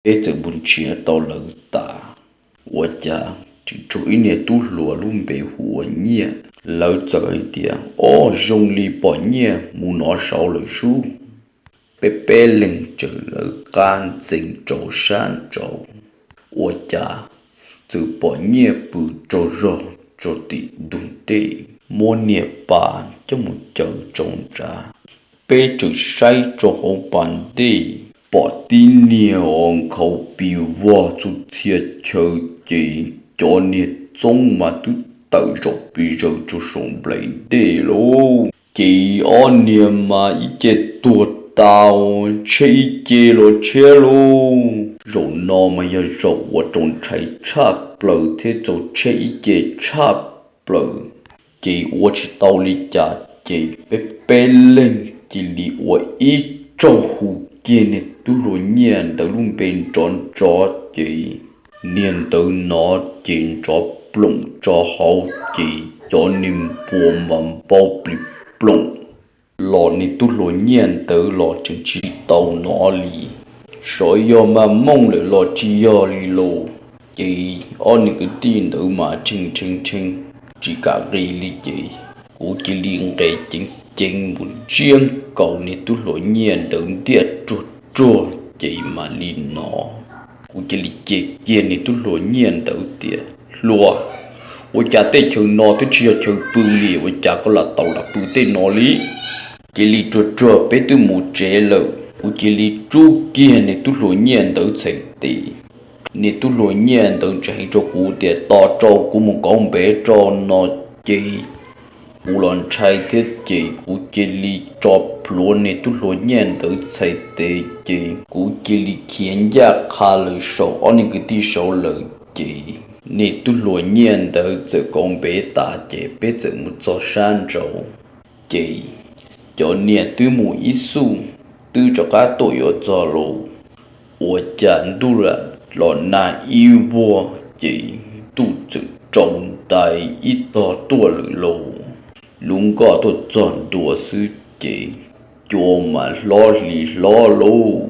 Peb txawm mus nrhiav tau lawv tas, ua cas tseem tshuav ib niag tub hluas lub npe hu ua Nyiaj. Lawv txawm hais tias, Ob, zoo li pom Nyiaj mus nov saud lawm sub. Peb peb leeg tsaws lawv qab ntxeev rau sab nraud, ua cas txawm pom Nyiaj pw tsaug zog rau tim ntug dej, muab niag pas coj mus caws rau nrad. Peb tseem saib rau hauv pas dej, pom tib niag os nkhaus pis vog txhua txhia chaw, ces cov niag txoob mas twb tawm zaum pes zaws rau saum nplaim dej lauj. Ces ob niag mas ib ce tuag tas, tshiab ib ce los tshiab lauj. Zaum no mas yog zaum uas raug ntshai tshaj plaws thiab txaus tshiab ib ce tshaj plaws. Ces ua tsis tau li cas, ces peb peb leeg cia li ua ib tsaug hu kiag niag tub hluas Nyiaj ntawd lub npe nrov nrov, ces niag ntawd nov ces nrov ploom tso hauv, ces cov niag npua mas npau plis ploom. Los niag tub hluas Nyiaj ntawd los tseem tsis tau nov li. Xyov yog mas mooj lawm los tsis yog li los, ces ob niag kwv tij ntawd mas tshee tshee tshee tsis kam nqis li, ces kuv cia li nqes ceev ceev mus ntsiab nkaus niag tub hluas Nyiaj ntawd ntiaj ruag ruag, ces mam li nov. Kuv cia li ce kiag niag tub hluas Nyiaj ntawd tias, Hluas, ua cas tej chaw no twb tsis yog chaw pw li, ua cas koj lam tau lam pw tej no li? Cia li ruag ruag, peb twb mus tsev lawm. Kuv cia li rub kiag niag tub hluas Nyiaj ntawd txhais tes. Niag tub hluas Nyiaj ntawd tseem hais rau kuv tias, Tos rau kuv mus kauv npev tso no. Ces kuv los ntshai thiab, ces kuv cia li tso plhuav niag tub hluas Nyiaj ntawd txhais tes, ces kuv cia li khiav ncaj qha lawm saum ob niag kwv tij saud lawm. Ces niag tub hluas Nyiaj ntawd txawm kauv npev tas, ces peb txawm mus txog sab nraud. Ces cov niag twb mus ib xuj, twb rov qab tuaj yuav txog lauj. Ua cas ntuj los nag ib vuag, ces ntuj txawm tsaus ntais ib tog tuaj lawm lauj. Lub nkoj tuaj txog ntua xwb, ces cua mas hlob hli hlob lauj.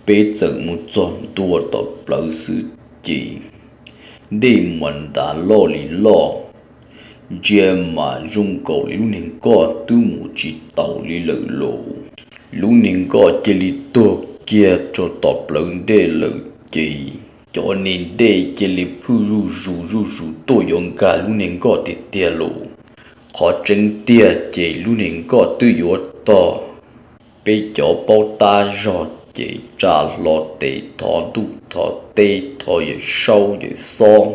Peb txawm mus txog ntua tom plawv xwb, ces dej mas ntav loj li loj, ntsia mas zoo nkaus li lub niag nkoj twb mus tsis taus li lawm lauj. Lub niag nkoj cia li tuag kiag rau tom plawv dej lawm, ces cov niag dej cia li phwj zuj zus zuj zus tuaj yuav nkag lub niag nkoj tiag tiag lauj. Qhov tseeb tiag ces lub niag nkoj twb yuav tog. Peb cov paub tab zog ces tsa hlo tes thov ntuj thov teb thov yawm saub yawm xob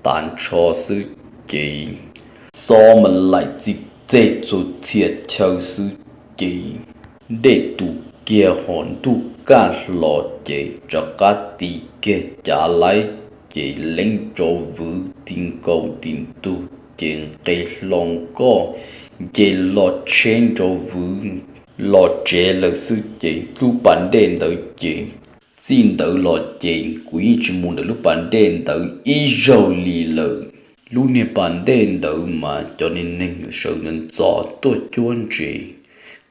tas nrho xwb, ces xob mas laim txij txej txhua txhia chaw xwb, ces dej tu kiag ho ntuj kaj hlo, ces rov qab tis kiag cav laib, ces leeb tsov vwv ti nkaus ti ntug, ces nqes hlo nkoj nce los tsheb nrov vwv los tsev lawm xwb. Ces lub pas dej ntawd ces txij ntawd los ces kuv yeej tsis mus ntawm lub pas dej ntawd ib zaug li lawm. Lub niag pas dej ntawd mas cov niag neeg sawv ntxov ntxov tuaj cuab ntses,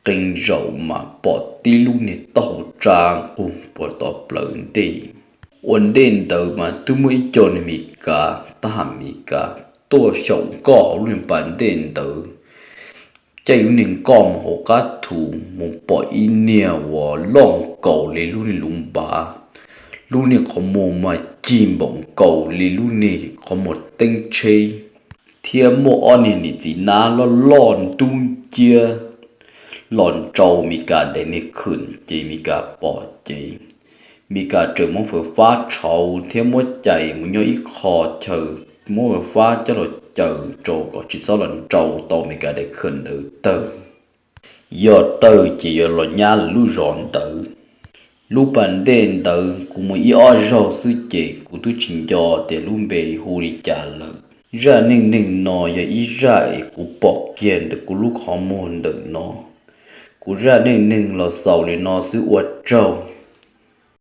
qee zaum mas pom tib lub niag taub hau tsa nqug puag tom plawv dej. Ua ntej ntawd mas twb muaj ib co niag Mes Kas, tab ham Mes Kas tuaj xyaum nkoj hauv lub niag pas dej ntawd, caij lub niag nkoj mus hauv qab thu, mus pom ib niag uas loj nkaus li lub niag luv npav, lub niag qhov muag mas cig npaum nkaus li lub niag qhov muag teeb tsheb, thiab muaj ob niag niam txiv nab loj loj ntub nciab los nrau Mes Kas daim niag khwm, ces Mes Kas pom ces Mes Kas txawm muab fawm fab tshauv thiab muab cais mus nyob ib qho chaw, muab fawm fab coj los caws rau kom tsis txhob los nrau tau Mes Kas daim khwm ntawd tawg. Yog tawg ces yuav los nyab lawv lub zos ntawd. Lub pas dej ntawd kuv mus ib ob zaug xwb ces kuv twb tsis nco tias lub npe hu li cas lawm. Zaj neej neeg no yog ib zaj es kuv pom kiag ntawm kuv lub qhov muag ntawm no. Kuv zaj neej neeg los xaus li no xwb, ua tsaug.